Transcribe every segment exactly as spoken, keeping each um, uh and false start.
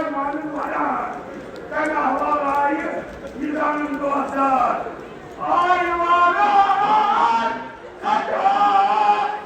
مانن ونان، تمہِ احوال آیہِ یہِ زانن دۄہ دار۔ آے واران، ژٹان۔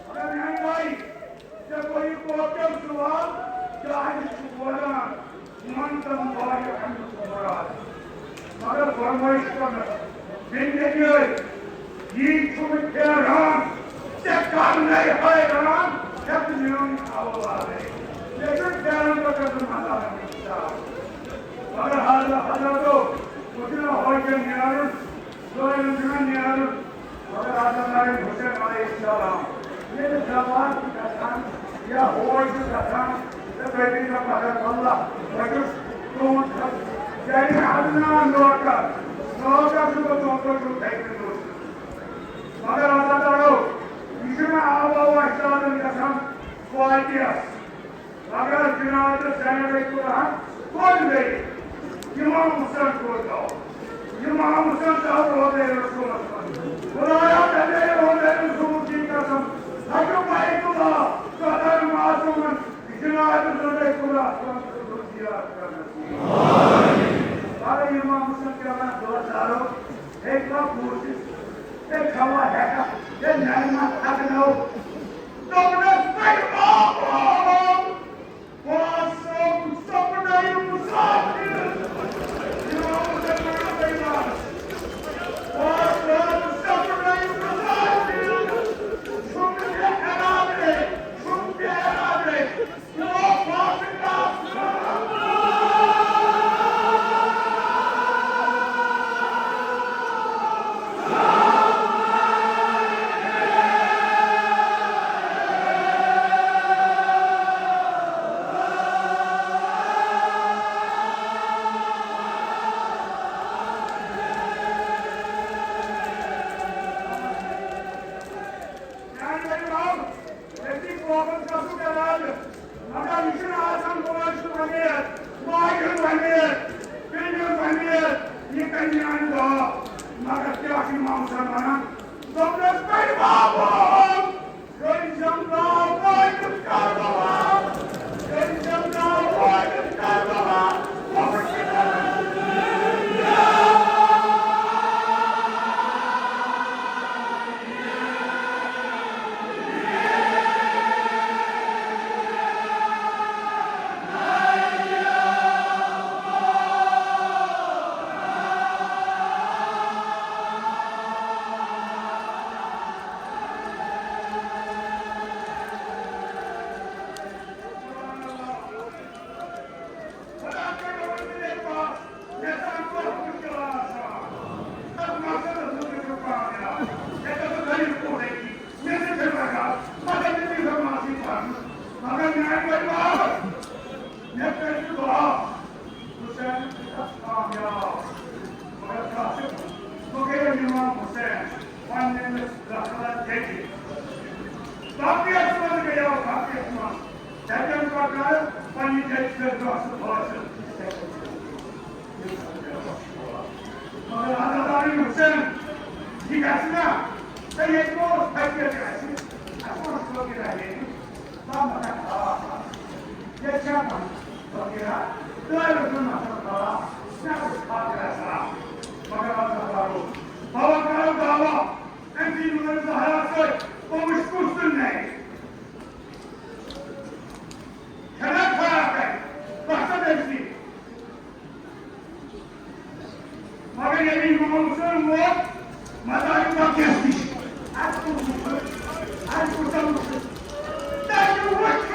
مگر میانہِ بھائی، ژےٚ گوٚو یہِ کٲفیُک جواب، کیٛازِ چھُ بوزان؟ من تم واریاہ اَمیُک مراد۔ مگر فرمٲیِش کرنس زندگی ٲسۍ، یی چھُم پھیران، ژےٚ کرنے حیران، ہٮ۪کہٕ میٲنۍ اولادے۔ مےٚ چھُ پھیران، بہٕ گژھٕ مزارن نِش۔ مگر حضرت، حضرتو، بہٕ چھُس نہٕ ہوکٮ۪ن نیرُن، سٲنۍ چھُنہٕ نیرُن۔ مگر حضرت امام حسین علیہ السلام ییٚلہِ زوال چھُ گژھان یا ہوش چھُ گژھان، تہٕ تُہۍ کٔرۍزیو مگر واللہ، بہٕ چھُس تُہُنٛد یعنی عدنان نوکر، نوکر چھُس بہٕ، نوکر چھُس تۄہہِ تہِ نوکر۔ مگر حضرت اڑو، یہِ چھُنہٕ آبا و اجدادن گژھان فاتحس۔ مگر جناب زینب کُلہن کوٚت گٔے؟ امام حسین کوٚت آو؟ امام حسین ژاو روضہ رسولس منٛز۔ خدایا، ژےٚ دے روضہ رسول کی قسم، حجو بیت اللہ، ژۄدہن معصومن، جناب زینب کُلہس منٛز زیارت کرنس۔ مگر امام حسین کیٛاہ ونان، دوستارو، ہے، کانٛہہ کوٗشِش، ہے، کھٮ۪وا ہٮ۪کھا، ہے، نرِ ما تھکنو۔ دوٚپنس، "بٔلۍ بابا، بہٕ آسہٕ سپدے مُسافِر۔" امام حسین وَنان، "بٔلۍ بابا، بہٕ آسہٕ سپدے مُسافِر۔ چھُم بے ارادے، چھُم بے ارادے۔" میانہِ بھائی، مےٚ چھِ قومس گژھُن علاج، مگر یہِ چھُنہٕ آسان مٲلۍ سُنٛد وۄمید، ماجہِ ہُنٛد وۄمید، بیٚنہِ ہُنٛد وۄمید، یہِ کَرِ میٛانہِ دعا۔ مگر کیٛاہ چھُ امام حسین وَنان؟ دوٚپنَس، "بٔلۍ بابا، کٔرۍ زٮ۪م ناو وٲتِتھ کربلا، کٔرۍ زٮ۪م ناو وٲتِتھ کربلا۔" مگر میانہِ بٔڈۍ بب، مےٚ کٔرۍ زِ دعا، حسین گژھِ کامیاب۔ مگر کتھ چھِ، بہٕ گٔیَس امام حسین پننِس رسولس جدِ۔ باقیس منٛز گٔیو، باقیس منٛز۔ تتٮ۪ن پکان پننہِ جدِ سۭتۍ دۄہ سُہ حٲصِل۔ مگر حضرت امام حسین، یہِ گژھِ نا، تہٕ ییٚتہِ ما اوس فقیٖر تہِ آسہِ، اَسہِ ما اوس فقیٖر آسہِ ییٚتہِ۔ مگر ییٚلہِ امام حسین ووت مزارِ بقیس نِش، اَتہِ کوٚر وٕچھُن، اَتہِ کوٚر تٔمۍ وٕچھُن، تَتہِ وٕچھ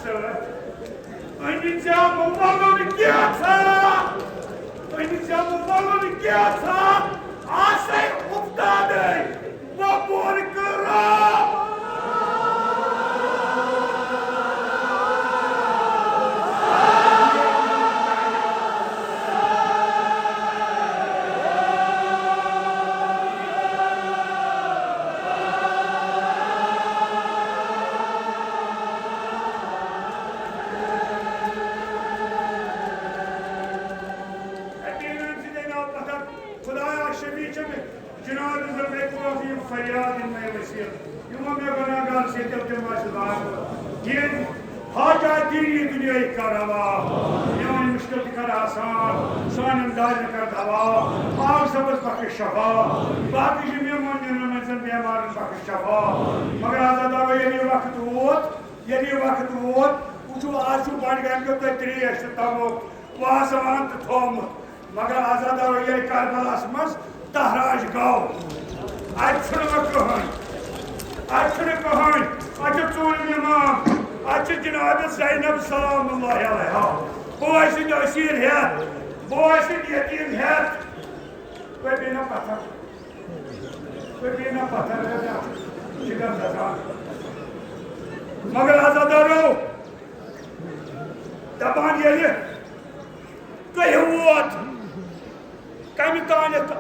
سۭتۍ۔ أمِس ژےٚ مُبلغ کیٛاہ ژھا؟ أمِس ژےٚ مُبلغ کیٛاہ ژھا؟ آسَے اُفتادَے وۄپور کٔرٕم۔ یقیٖنن چھِ تیٚلہِ آو پتھر، خدایا شفیع چھِ مےٚ، جناب زن مےٚ کٲفی فریاد یِم مےٚ وسیٖلہٕ، یِمو مےٚ گۄناہگار سۭتۍ تِم آسہِ لاگہٕ۔ یِہِنٛدۍ حاجات دیٖنی دُنیاہٕکۍ کر روا، میٲنۍ مُشکل تہِ کر آسان، سانٮ۪ن دادٮ۪ن کر دوا، آگ سبز بخش شفا، باقٕے چھِ مےٚ مۄنٛدٮ۪ن منٛز بیمارن بخش شفا۔ مگر عزادارو ییٚلہِ یہِ وقت ووت، ییٚلہِ یہِ وقت ووت، وٕچھِو، آز چھُ بڈگامہِ کیو تۄہہِ ترٛیش تہٕ تموک وازوان تہٕ تھوٚومُت، مگر عزادارو ییٚلہِ کربلاہس منٛز تہراج گوٚو، اتہِ چھُنہٕ وۄنۍ کٕہٕنۍ، اتہِ چھُنہٕ کٕہٕنۍ، اتہِ چھُ ژوٗرِم امام، اتہِ چھِ جناب زینب سلام اللہ علیہا، بوے سٕنٛدۍ أسیٖر ہٮ۪تھ، بوے سٕنٛدۍ یتیٖم ہٮ۪تھ، تُہۍ بیٚیہِ نہ پتھر۔ تُہۍ بیٚیہِ نہ پتھر کٔرِتھ اَتھ جِگر دَزان۔ مگر عزادارو، دَپان ییٚلہِ تُہۍ ووت، کَمہِ تانٮ۪تھ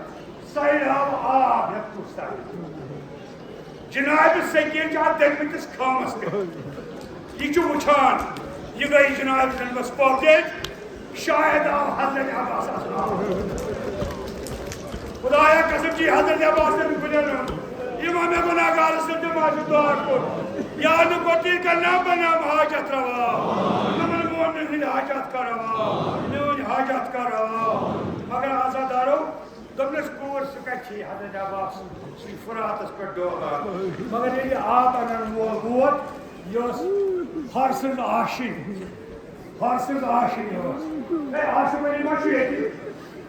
سایہِ آو آب ہیٚتھ کُس تانٮ۪تھ۔ جناب سکیٖن چھِ اَتھ دٔگمٕتِس خٲمَس پٮ۪ٹھ۔ یہِ چھُ وٕچھان، یہِ گٔے جناب زینبَس پاپلیٹ۔ شاید آو حضرت عباس اَتھ آب۔ خدایا قسم چھِ حضرت عباس تٔمۍ کُلٮ۪ن ہُنٛد۔ یِمو مےٚ گۄناہگار سٕنٛدِ دِماغ چھُ دار کوٚر۔ یا نہٕ گۄٹی کَرنہ بَنام حاجت روا۔ نہ مَن مومنَن ہٕنٛدۍ حاجت کَر روا۔ میٲنۍ حاجت کَر روا۔ مگر عزادارو، دوٚپنَس، کوٗر، سُہ کَتہِ چھِ حضرت عباس؟ سُہ چھُ فراتَس پٮ۪ٹھ ڈولان۔ مگر ییٚلہِ آب اَنَن وول ووت، یہِ ٲس ہر سٕنٛز آشِنۍ۔ ہر سٕنٛز آشِنۍ ٲس۔ ہے، آصف علی ما چھُ ییٚتہِ؟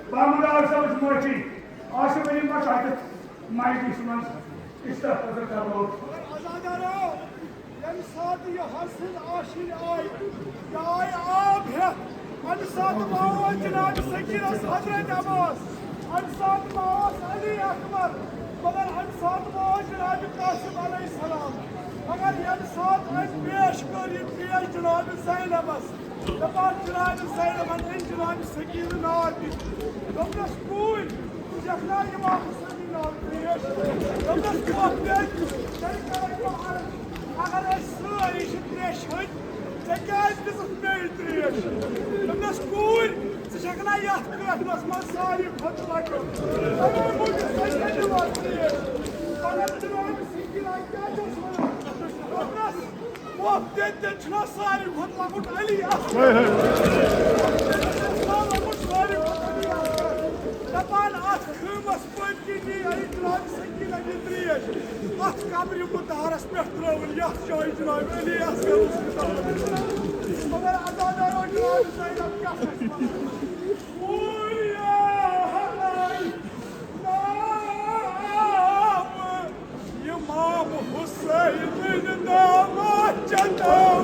بہمُدار صٲبَس معٲفی۔ آصف علی ما چھُ اَتٮ۪تھ مجلسہِ منٛز؟ استغفر اللہ۔ مگر عزادارو، ییٚمہِ ساتہٕ یہِ ہر سٕنٛز آشِنۍ آیہِ، یہِ آیہِ آب ہٮ۪تھ، اَمہِ ساتہٕ ما اوس جناب سکیٖنَس حضرت عباس، اَمہِ ساتہٕ ما اوس علی اکبر، مگر اَمہِ ساتہٕ ما اوس جناب قاسم علیہ السلام۔ مگر ییٚمہِ ساتہٕ أمۍ پیش کٔر یہِ ترٛیش جناب زینبَس، دَپان جناب زینبَن أنۍ جناب سکیٖنہٕ نار دِتھ۔ دوٚپنَس، کوٗرۍ، ژٕ چھَکھ نا یِوان؟ دوٚپنَس، پۄپھ بیٚنہِ، تیٚلہِ کَرَے بہٕ عرض، اگر أسۍ سٲری چھِ ترٛیشہِ ہٕنٛدۍ، ژےٚ کیٛازِ دِژٕتھ مےٚ یہِ ترٛیش؟ دوٚپنَس، کوٗرۍ، ژٕ چھَکھ نا یَتھ کٲٹھمَس منٛز ساروی کھۄتہٕ لۄکُٹ؟ تَمے موٗجوٗب چھَس ژےٚ دِوان ترٛیش۔ مگر جناب سکیٖنہ کیٛاہ چھَس وَنان؟ دوٚپنَس، پۄپھ بیٚنہِ تہِ چھُنہ ساروی کھۄتہٕ لۄکُٹ علی اصغر۔ ہے، ہے۔ ساروی کھۄتہٕ علی اصغر۔ دَپان اَتھ خۭمَس پٔتۍ کِنۍ یی علی جناب سکیٖنہ یہِ ترٛیش۔ اَتھ قبرِ مُطہرَس پٮ۪ٹھ ترٛٲوٕن یَتھ جایہِ جناب علی اصغر اوس مُطہر۔ مگر عزادارو جناب زینب کیٛاہ چھَس وَنان؟ ووٗریا ہَلاے نام امام حسین نامہ چتم۔